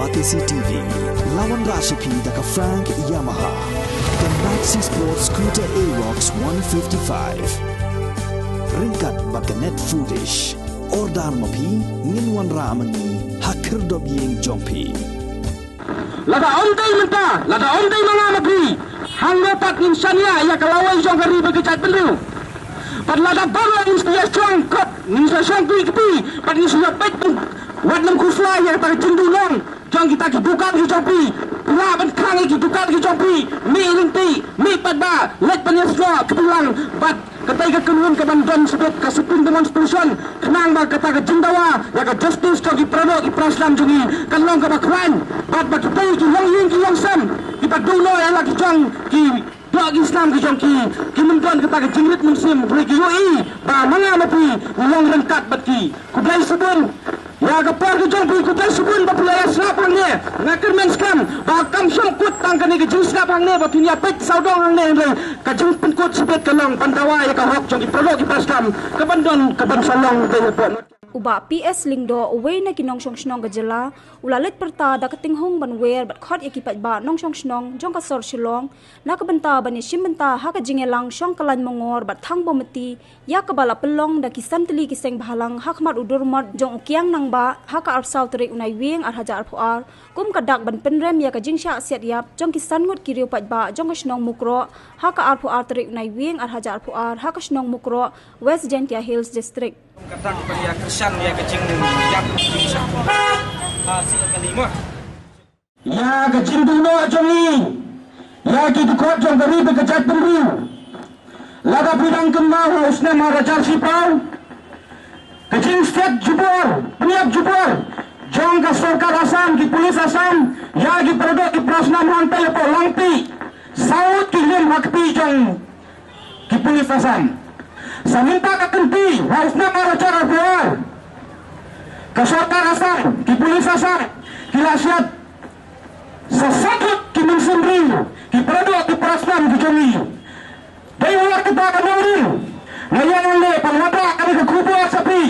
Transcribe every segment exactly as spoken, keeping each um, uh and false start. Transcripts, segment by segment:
Batesi T V, la wanrah sha phi da ka Frank Yamaha, ka Maxi Sport Scooter Aerox one fifty-five. Ryngkat bad ka Net Foodish. Order ma phi, ngin wanrah ma ngi ha khyrdop ïing jong phi. Lada ym dei mynta, lada ym dei ma nga ma phi, hangno pat ngin shaniah ïa ka lawei jong ka ri bad ka jaitbynriew? Bad lada baroh ngin sa ïa shong kot, ngin sa shong kti kti, bad ngin sa ïa peit, wat nym khuslai ïa kata ka jingduhnong jong kita ki dukan ki jong phi. Phi lah ban khang ïa ki dukan ki jong phi, mih ryntih, mih paidbah, leit ban ïasnoh kti lang, bad katei ka kynhun ka ban don shibit ka sitting demonstration khnang ba kata ka jingdawa ïa ka justice jong ki paradoh ki parasnam jong ngi kan long kaba khlaiñ, bad ba kitei ki longïing ki longsem kiba duh noh ïa la ki jong ki doh ki snam ki jong ki, kin ym don kata ka jingrit mynsiem, hynrei ki ïohi ba ma nga ma phi ngi long ryngkat bad ki. Khublei shibun ïa ka por ka jong phi, khublei shibun ba phi la ïa sngap hangne. Nga kyrmen skhem ba kam shym kut tang kane ka jingsngap hangne ba phin ïa peit sawdong hangne, hynrei ka jingpynkut shibit ka long ban dawa ïa ka hok jong ki paradoh ki parasnam, ka ban don ka ban sa long dei hapoh. U Bah P S Lyngdoh, uwei na ki nongshong shnong ka jylla, u la leit pyrta da ka tynghung ban wer bad khot ïa ki paidbah nongshong shnong jong ka sor Shillong na ka bynta ban ïashim bynta ha ka jingïalang shong kyllain mongor bad thang bymti ïa kaba la pynlong da ki san tylli ki seng bhalang ha khmat u durmot jong u Kiang Nangbah ha ka arphew saw tarik u Naiwieng ar hajar arphew ar, kum ka dak ban pynrem ïa ka jingshah siat ïap jong ki san ngut ki riew paidbah jong ka shnong Mukroh ha ka arphew ar tarik u Naiwieng ar hajar arphew ar ha ka shnong Mukroh, West Jaintia Hills District. Ka dak ban ïa kyrshan ïa ka jingïap jingshah. Ha, si ka lima. Ïa ka jingduh noh jong ngi ïa ki dkhot jong ka ri bad ka jaitbynriew. Lada phi dang kynmaw ha u snem ar hajar shiphew, ka jingsiat jubor, pynïap jubor jong ka sorkar Assam, ki pulit Assam ïa ki paradoh ki parasnam hangtai hapoh Langpih, saw ngut ki lim ha kti jong ki pulit Assam. Sa mynta ka kynti ha u snem ar hajar arphew ar, ka sorkar Assam, ki pulit Assam ki la siat sa saw ngut ki mynsiem briew, ki paradoh ki parasnam ki jong ngi. Dei halor kata ka nongrim nga ïeng hangne ban wanrah kane ka khubor sha phi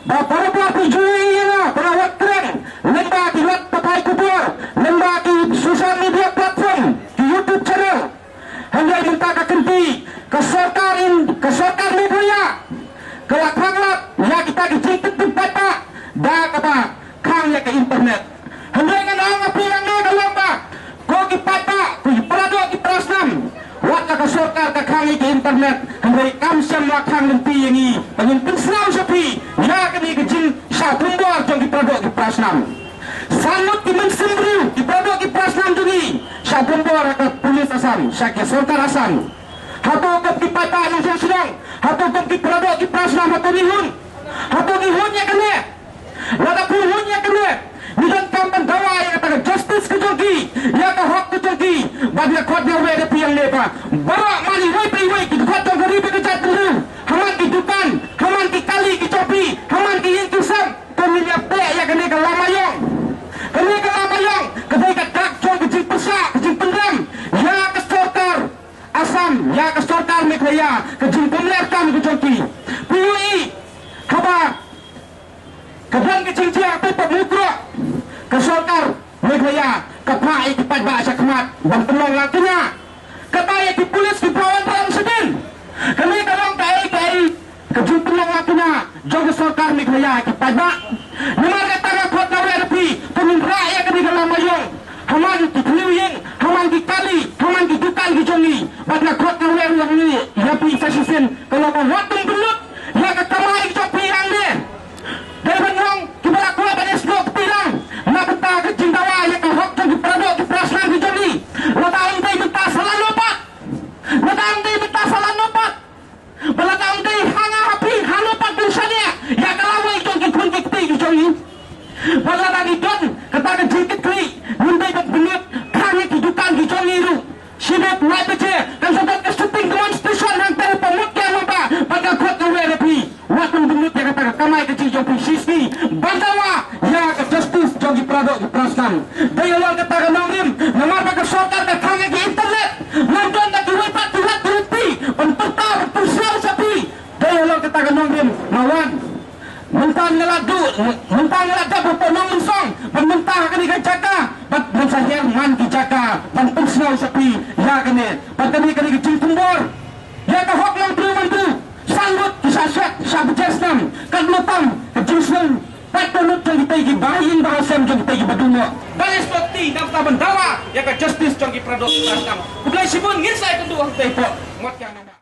ba para bangeit phi ju ïohi ïa nga ba nga wat kren lyngba ki lad pathai khubor, lyngba ki social media platform, ki YouTube channel. Hynrei mynta ka kynti ka sorkar in, ka sorkar Meghalaya ka la khang lad ïa kita ki jingtip tip paidbah da kaba khang ïa ka internet. Hynrei ngan ong ha phi hangne ka long ba ko ki paidbah, ko ki paradoh ki parasnam, wat la ka sorkar ka khang ïa ka internet, hynrei kam shym la khang lynti ïa ngi ba ngin pynsngew sha phi ïa kane ka jingshah thombor jong ki paradoh ki parasnam. San ngut ki mynsiem briew, ki paradoh ki parasnam jong ngi shah thombor ha ka pulit Assam, sha ka sorkar Assam. Hato kum ki paidbah nongshong shnong, hato kum ki paradoh ki parasnam, hato ngi hun, hato ngi hun ïa kane? Lada phi hun ïa kane, ngi donkam ban dawa ïa kata ka justice ka jong ki, ïa ka hok ka jong ki. Bad nga khot nga wer ïa phi hangne ba baroh man iwei pa iwei, ki dkhot jong ka ri bad ka jaitbynriew, ha man ki dukan, ha man ki kali ki jong phi, ha man ki ïing ki sem, to ngin ïa peit ïa kane ka lama ïong. Kane ka lama ïong ka dei ka dak jong ka jingpyrshah, ka jingpynrem ïa ka sorkar Assam, ïa ka sorkar Meghalaya, ka jingbymler kam ka jong ki. Phi ïohi haba ka don ka jingjia hapoh Mukroh, ka sorkar Meghalaya ka phah ïa ki paidbah sha khmat ban pynlong langkñia. Kata ïa ki pulit ki phah wanrah shadien. Kane ka long kaei kaei ka jingpynlong langkñia jong ka sorkar Meghalaya ïa ki paidbah. Namar kata nga khot nga wer ïa phi, to ngin rah ïa kane ka lama ïong ha man ki khlieh ïing, ha man ki kali, ha man ki dukan ki jong ngi. Bad nga khot nga wer ïa phi sa shisien, ka long ba wat nym bynnud ïa ka kamai jong phi hangne. Dei ban long kiba la kwah ban ïasnoh kti lang na bynta ka jingdawa ïa ka hok jong ki paradoh ki parasnam ki jong ngi. Lada ym dei mynta sa lano pat, lada ym dei mynta sa lano pat. Ba lada ym dei ha nga ha phi, hano pat ban shaniah ïa ka lawei jong ki khun ki kti ki jong ngi? Ba lada ngi don kata ka jingkitkhlieh, ngim dei ban bynnud, khang ïa ki dukan ki jong ngi ruh. Shibit lai baje kan sa don ka sitting demonstration hangtai hapoh mut ka nongba, bad nga khot nga wer ïa phi, wat nym bynnud ïa kata ka kamai kajih jong phi shisngi ban dawa ïa ka justice jong ki paradoh ki parasnam. Dei halor kata ka nongrim, namar ba ka sorkar ka khang ïa ki internet, ngam don da kiwei pat ki lad ki lynti ban pyrta ban pynsngew sha phi. Dei halor kata ka nongrim nga wan. Mynta nga la duh, mynta nga la dep hapoh Nongmynsong, bad mynta ha kane ka Ïa kane, bad kane ka dei ka jingthombor ïa ka hok long briew man briew. Sa ngut ki sha shet sha bajai snam, katno tam ka jingsneng, katno ngut jong kita ki bahaïing bahasem jong kita ki ba dum noh. Balei sdok ti namar ban dawa ïa ka justice jong ki para doh para snam. Khublei shibun, ngin sa ïakynduh hangtei hapoh Mot Kiang Nongma.